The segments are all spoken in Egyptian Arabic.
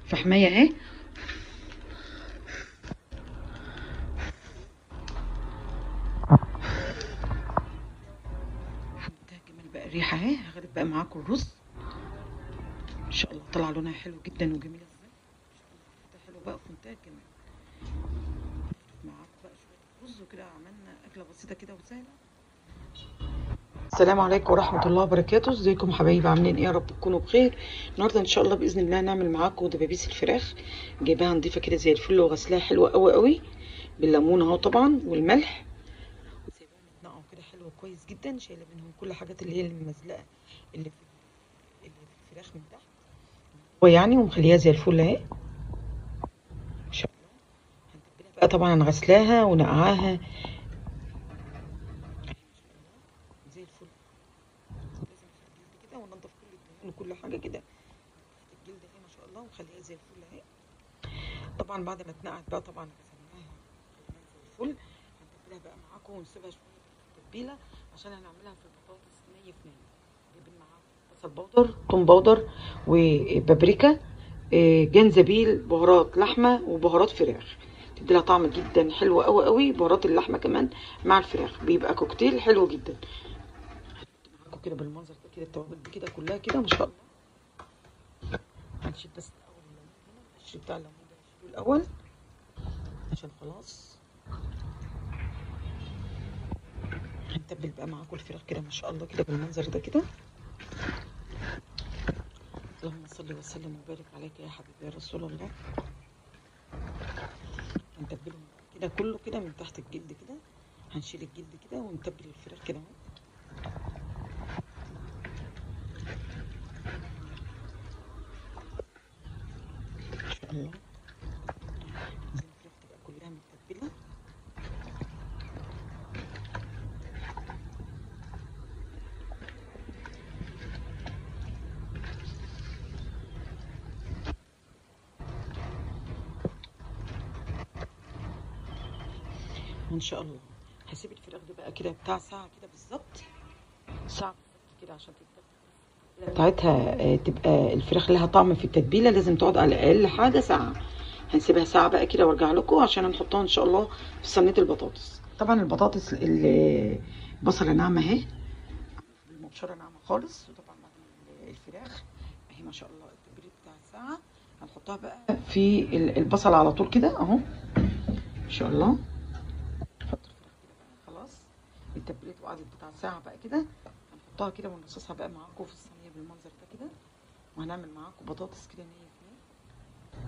فحمايه اهي. جمال بقى الريحة اهي. هغرف بقى معاكم الرز ان شاء الله، طلع لونها حلو جدا وجميلة ازاي، حلو بقى في منتهى الجمال. معاكم بقى شوية رز وكده، عملنا اكله بسيطة كده وسهلة. السلام عليكم ورحمة الله وبركاته. ازيكم حبايبي، عاملين ايه؟ يا رب تكونوا بخير. النهارده ان شاء الله باذن الله هنعمل معاكم دبابيس الفراخ. جايباها نضيفه كده زي الفل وغسلاها حلوة قوي قوي بالليمون اهو طبعا والملح، وسايباهم يتنقعوا كده حلو كويس جدا. شايله منهم كل حاجات اللي هي المزلقه اللي في الفراخ من تحت ويعني، ومخليها زي الفل اهي ان شاء الله. هنتبلها بقى طبعا، غسلاها ونقعاها زي الفل. لازم الجلد كده وننضف كل الدهون وكل حاجة كده تحت الجلد اهي ما شاء الله، ونخليها زي الفل اهي. طبعا بعد ما اتنقعت بقى طبعا غسلناها زي الفل. هنتبلها بقى معاكم ونسيبها شوية في التتبيله عشان هنعملها في البطاطس ني في ني. جايبين معاكم بصل powder، توم powder، وبابريكا، جنزبيل، بهارات لحمه، وبهارات فراخ. تدي لها طعم جدا حلو قوي قوي. بهارات اللحمة كمان مع الفراخ بيبقى كوكتيل حلو جدا. معاكم كده بالمنظر ده كده، التوابل دي كده كلها كده ما شاء الله. هنشيل بس الاول الليمون هنا، القشر بتاع الليمون ده هنشيله الاول عشان خلاص. هنتبل بقى معاكم الفراخ كده ما شاء الله كده بالمنظر ده كده. اللهم صل وسلم وبارك عليك يا حبيبي يا رسول الله. هنتبلهم كده كله كده من تحت الجلد كده، هنشيل الجلد كده ونتبل الفراخ كده اهو. ان شاء الله عايزين الفراخ تبقى كلها متبله. وان شاء الله هسيب الفراخ دي بقى كده بتاع ساعة كده بالظبط، ساعة بالظبط كده عشان تتبل بتاعتها، تبقى الفراخ لها طعم في التتبيله. لازم تقعد على الاقل حاجة ساعة. هنسيبها ساعة بقى كده وارجع لكم عشان نحطها ان شاء الله في صينية البطاطس. طبعا البطاطس البصله ناعمة اهي، المبشره ناعمة خالص. وطبعا بعد الفراخ اهي ما شاء الله التتبيله بتاع ساعة، هنحطها بقى في البصله على طول كده اهو ان شاء الله. نحط الفراخ كده بقى خلاص اتبلت وقعدت بتاع ساعة بقى كده. هنحطها كده ونرصصها بقى معاكم في الصينية بالمنظر ده كده. وهنعمل معاكم بطاطس كده نيه في نيه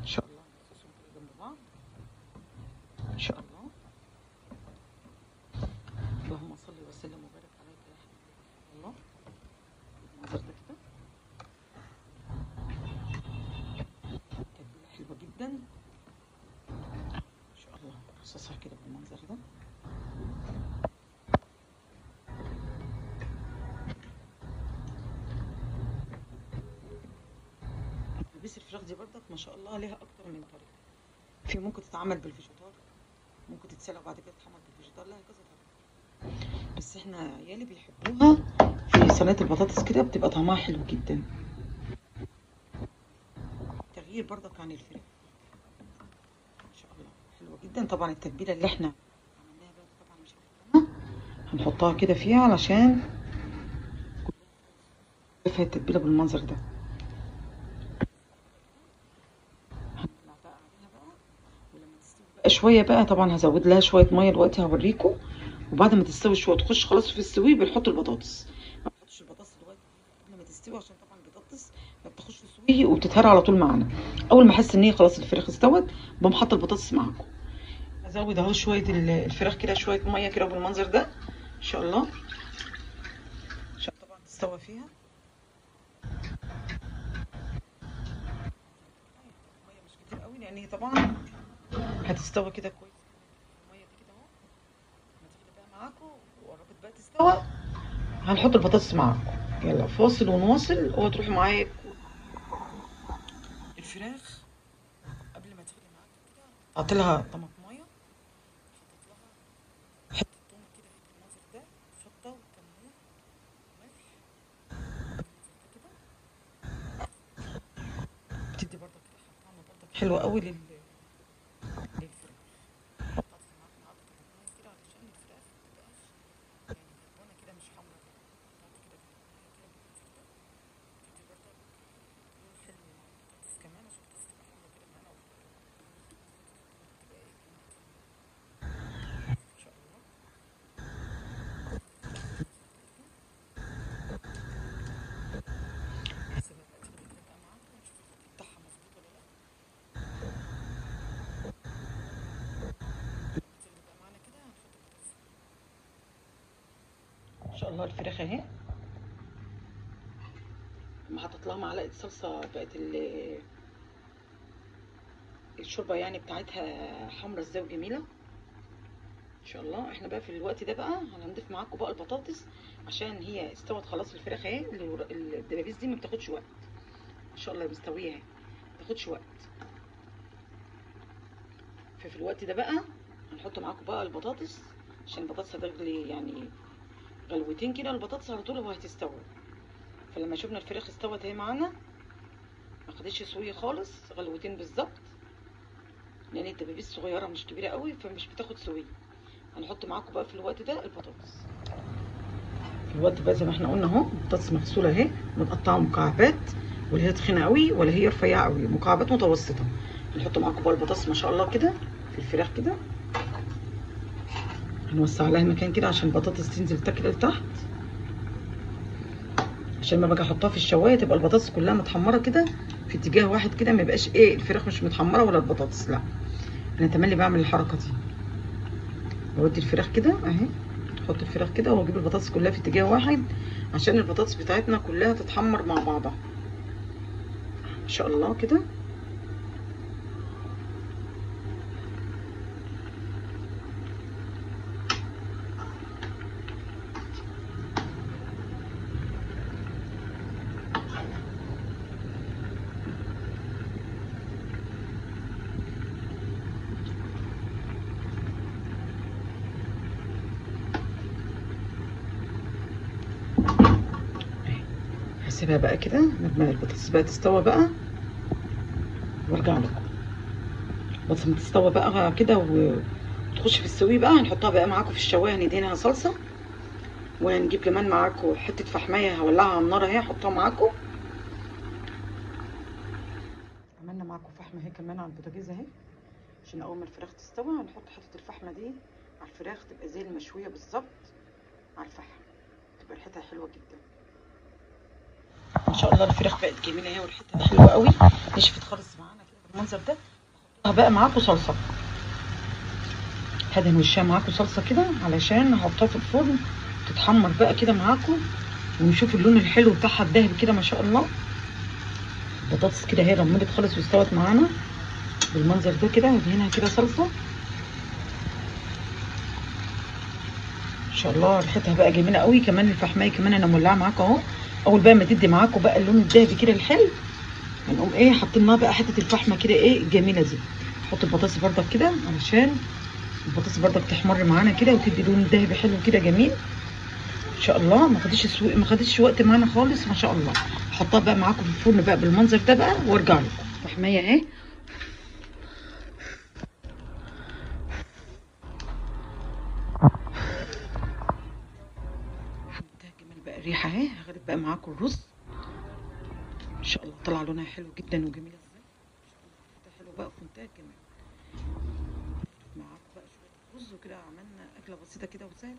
ان شاء الله. نرصصهم كده جنب بعض ان شاء الله. اللهم صل وسلم وبارك عليك يا حبيبي يا رسول الله. بالمنظر ده كده تتبيله حلوة جدا ان شاء الله. نرصصها كده بالمنظر ده. دبابيس الفراخ دي برضك ما شاء الله ليها اكتر من طريقه. في ممكن تتعمل بالفيجيتار، ممكن تتسلق وبعد كده تتحمر بالفيجيتار، لها كذا طريقه. بس احنا عيالي بيحبوها في صينية البطاطس كده، بتبقى طعمها حلو جدا. تغيير برضك عن الفراخ ان شاء الله، حلوة جدا. طبعا التتبيله اللي احنا عملناها بقى طبعا مش هنحطها كده فيها علشان فيها التتبيله بالمنظر ده. شوية بقى طبعا هزود لها شوية مية دلوقتي هوريكم. وبعد ما تستوي شوية تخش خلاص في السوي بنحط البطاطس. ما بنحطش البطاطس دلوقتي قبل ما تستوي عشان طبعا البطاطس ما بتاخدش في السوي وبتتهرى على طول معانا. اول ما احس ان هي خلاص الفراخ استوت بقوم حاطه البطاطس معاكم. هزود اهو شوية الفراخ كده شوية مية كده بالمنظر ده ان شاء الله عشان طبعا تستوى فيها. المية مش كتير قوي لان هي طبعا هتستوى كده كويس. المية دي كده اهو هتغلي بقى معاكم وقربت بقى تستوى. هنحط البطاطس معاكم. يلا فاصل ونواصل. اوعوا تروحوا معايا. الفراخ قبل ما تغلي معاكم كده حطيت لها طماطمايه، حطيت لها حتة توم كده بالمنظر ده، شطه وكمون وملح بالمنظر ده كده. بتدي برضك ريحه طعم برضك حلوة قوي للفراخ. كده علشان الفراخ متبقاش يعني هربانه كده، مش حمرا كده، كده كده تدي برضه لون حلو مع البطاطس كمان، عشان البطاطس تبقى حمرا كده معانا وتبقى ايه ان شاء الله. هسيبها بقى تغلي كده بقى معاكم ونشوف الخلط بتاعها مظبوط ولا لا. تغلي بقى معانا كده هنحط البطاطس ان شاء الله. الفراخ اهي لما حطيت لها معلقه صلصه بقت الشوربة يعني بتاعتها حمرا ازاي وجميلة ان شاء الله. احنا بقى في الوقت ده بقى هنضيف معاكم بقى البطاطس، عشان هي استوت خلاص الفراخ اهي. الدبابيس دي ما بتاخدش وقت ان شاء الله، مستوية اهي ما بتاخدش وقت. ففي الوقت ده بقى هنحط معاكم بقى البطاطس، عشان البطاطس هتغلي يعني غلوتين كده البطاطس على طول وهتستوي. فلما شفنا الفراخ استوت اهي معانا، ما خدتش سويه خالص، غلوتين بالظبط، لان الدبابيس صغيرة مش كبيرة قوي فمش بتاخد سويه. هنحط معاكم بقى في الوقت ده البطاطس. في الوقت بقى زي ما احنا قلنا اهو، البطاطس مغسوله اهي، متقطعه مكعبات، ولا هي تخينة قوي ولا هي رفيعة قوي، مكعبات متوسطه. هنحط معاكم بقى البطاطس ما شاء الله كده في الفراخ كده، هنوسع لها مكان كده عشان البطاطس تنزل تاكل لتحت، عشان ما باجي احطها في الشوايه تبقى البطاطس كلها متحمره كده في اتجاه واحد كده، ما يبقاش ايه الفراخ مش متحمره ولا البطاطس. لا انا تملي بعمل الحركة دي، بودي الفراخ كده اهي، احط الفراخ كده واجيب البطاطس كلها في اتجاه واحد عشان البطاطس بتاعتنا كلها تتحمر مع بعضها ان شاء الله كده. هسيبها بقى كده لما البطاطس بقى تستوى بقى وارجع لكم. بس ما تستوى بقى كده وتخش في السوي بقى، هنحطها بقى معاكم في الشوايه، هندهنها صلصه، وهنجيب كمان معاكم حتة فحمايه هولعها على النار اهي، احطها معاكم. عملنا معاكم فحمه اهي كمان على البوتاجاز اهي، عشان اول ما الفراخ تستوى هنحط حتة الفحمه دي على الفراخ، تبقى زي المشويه بالظبط على الفحم، تبقى ريحتها حلوة جدا ما شاء الله. الفراخ بقت جميلة اهي وريحتها حلوة قوي، نشفت خالص معانا كده بالمنظر ده. هحطها بقى معاكم صلصه، هدهن وشها معاكم صلصه كده علشان نحطها في الفرن تتحمر بقى كده معاكم، ونشوف اللون الحلو بتاعها الذهبي كده ما شاء الله. البطاطس كده اهي رملت خالص واستوت معانا بالمنظر ده كده، هدهنها كده صلصه ان شاء الله، ريحتها بقى جميلة قوي. كمان الفحمايه كمان انا مولعه معاكم اهو، اول بقى ما تدي معاكم بقى اللون الذهبي كده الحلو، هنقوم ايه حاطين لها بقى حتة الفحمه كده ايه الجميلة دي. نحط البطاطس بردك كده علشان البطاطس بردك تحمر معانا كده وتدي لون ذهبي حلو كده جميل ان شاء الله. ما خدتش وقت معانا خالص ما شاء الله. احطها بقى معاكم في الفرن بقى بالمنظر ده بقى وارجع لكم. فحمايه اهي بقى الريحة اهي. هغرب بقى معاكم الرز ان شاء الله، طلع لونها حلو جدا وجميلة ازاي ان شاء الله، ريحتها حلوة بقى في منتهى الجمال. معاكم بقى شوية رز وكده، عملنا اكله بسيطة كده وسهلة.